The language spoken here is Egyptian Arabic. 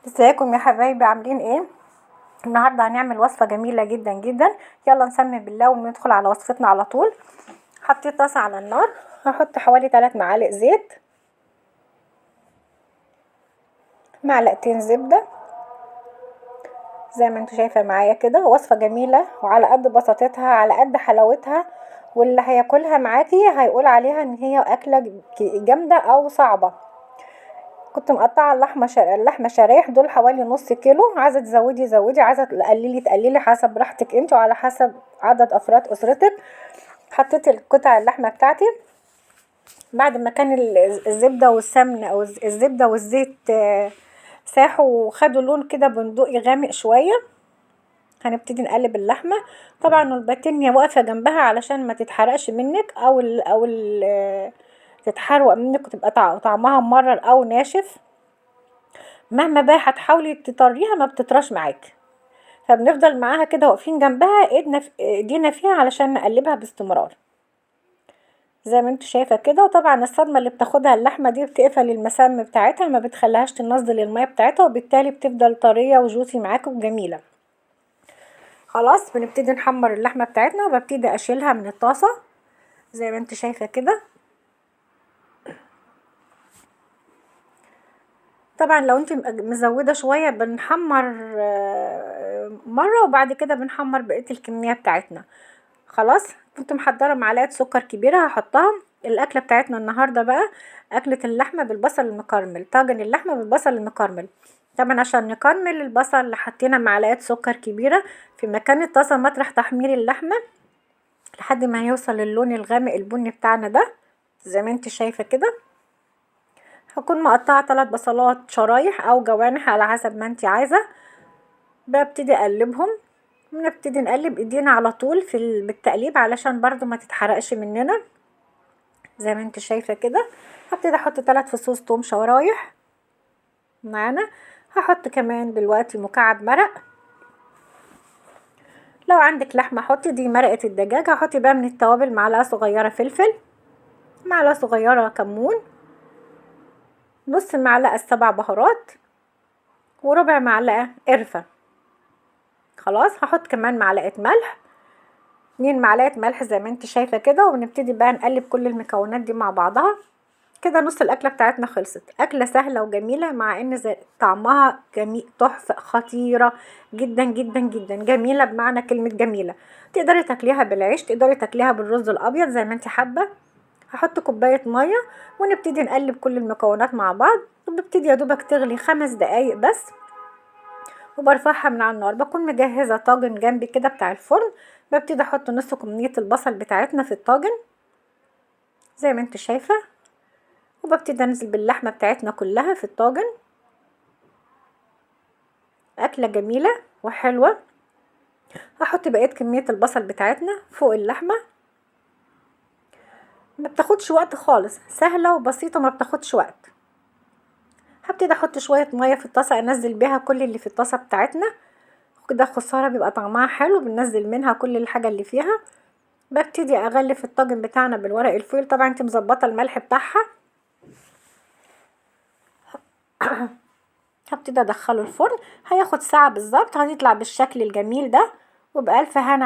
ازيكم يا حبايبي؟ عاملين ايه؟ النهارده هنعمل وصفه جميلة جدا جدا. يلا نسمي بالله وندخل على وصفتنا على طول. حطيت طاسه على النار، هحط حوالي 3 معالق زيت، معلقتين زبدة زي ما انتوا شايفه معايا كده. وصفه جميلة وعلى قد بساطتها على قد حلاوتها، واللي هياكلها معاكي هيقول عليها ان هي اكله جامدة او صعبة. كنت مقطعه اللحمة شرايح، دول حوالي نص كيلو. عايزه تزودي زودي، عايزه تقللي تقللي، حسب راحتك انت وعلى حسب عدد افراد اسرتك. حطيت القطع اللحمة بتاعتي بعد ما كان الزبدة والسمن او الزبدة والزيت ساحوا وخدوا لون كده بندقي غامق شوية. هنبتدي نقلب اللحمة. طبعا الباتينيا واقفة جنبها علشان ما تتحرقش منك او ال او ال تتحروق منك وتبقى طعمها ممرر او ناشف. مهما بقى هتحاولي تطريها ما بتطراش معاك، فبنفضل معاها كده واقفين جنبها ايدينا فيها علشان نقلبها باستمرار زي ما انتوا شايفه كده. وطبعا الصدمة اللي بتاخدها اللحمة دي بتقفل المسام بتاعتها، ما بتخليهاش تنزل المية بتاعتها، وبالتالي بتفضل طرية وجوسي معاك وجميلة. خلاص بنبتدي نحمر اللحمة بتاعتنا، وببتدي اشيلها من الطاسه زي ما انتوا شايفه كده. طبعا لو انت مزوده شوية بنحمر مرة، وبعد كده بنحمر بقية الكمية بتاعتنا. خلاص كنت محضرة معلقه سكر كبيرة هحطها. الاكلة بتاعتنا النهارده بقى اكله اللحمة بالبصل المكرمل، طاجن اللحمة بالبصل المكرمل. طبعا عشان نكرمل البصل حطينا معلقه سكر كبيرة في مكان الطاسه مطرح تحمير اللحمة لحد ما هيوصل للون الغامق البني بتاعنا ده زي ما انت شايفه كده. هكون مقطعه 3 بصلات شرايح او جوانح على حسب ما انت عايزه. ببتدي اقلبهم، بنبتدي نقلب ايدينا على طول بالتقليب علشان برضو ما تتحرقش مننا زي ما انت شايفه كده. هبتدي احط 3 فصوص توم شرايح معانا. هحط كمان دلوقتي مكعب مرق. لو عندك لحمه حطي، دي مرقه الدجاج. هحطي بقى من التوابل معلقه صغيرة فلفل، معلقه صغيرة كمون، نص معلقه 7 بهارات، وربع معلقه قرفه. خلاص هحط كمان معلقه ملح، 2 معلقه ملح زي ما انت شايفه كده. ونبتدي بقى نقلب كل المكونات دي مع بعضها كده. نص الاكلة بتاعتنا خلصت. اكله سهلة وجميلة، مع ان طعمها جميل تحفة خطيرة جدا جدا جدا، جميلة بمعنى كلمة جميلة. تقدري تاكليها بالعيش، تقدري تاكليها بالرز الابيض زي ما انت حابة. هحط كوباية مية ونبتدي نقلب كل المكونات مع بعض. وببتدي يا دوبك تغلي 5 دقايق بس، وبرفعها من على النار. بكون مجهزة طاجن جنبي كده بتاع الفرن. ببتدي احط نص كمية البصل بتاعتنا في الطاجن زي ما انت شايفه، وببتدي انزل باللحمه بتاعتنا كلها في الطاجن. اكله جميلة وحلوه. هحط بقية كمية البصل بتاعتنا فوق اللحمة. ما بتاخدش وقت خالص، سهلة وبسيطة ما بتاخدش وقت. هبتدي احط شوية مية في الطاسه انزل بيها كل اللي في الطاسه بتاعتنا كده. خسارة بيبقى طعمها حلو، بننزل منها كل الحاجة اللي فيها. ببتدي اغلف الطاجن بتاعنا بالورق الفويل. طبعا انت مظبطه الملح بتاعها. هبتدي ادخله الفرن، هياخد ساعة بالظبط، هيطلع بالشكل الجميل ده. وبألف هنا.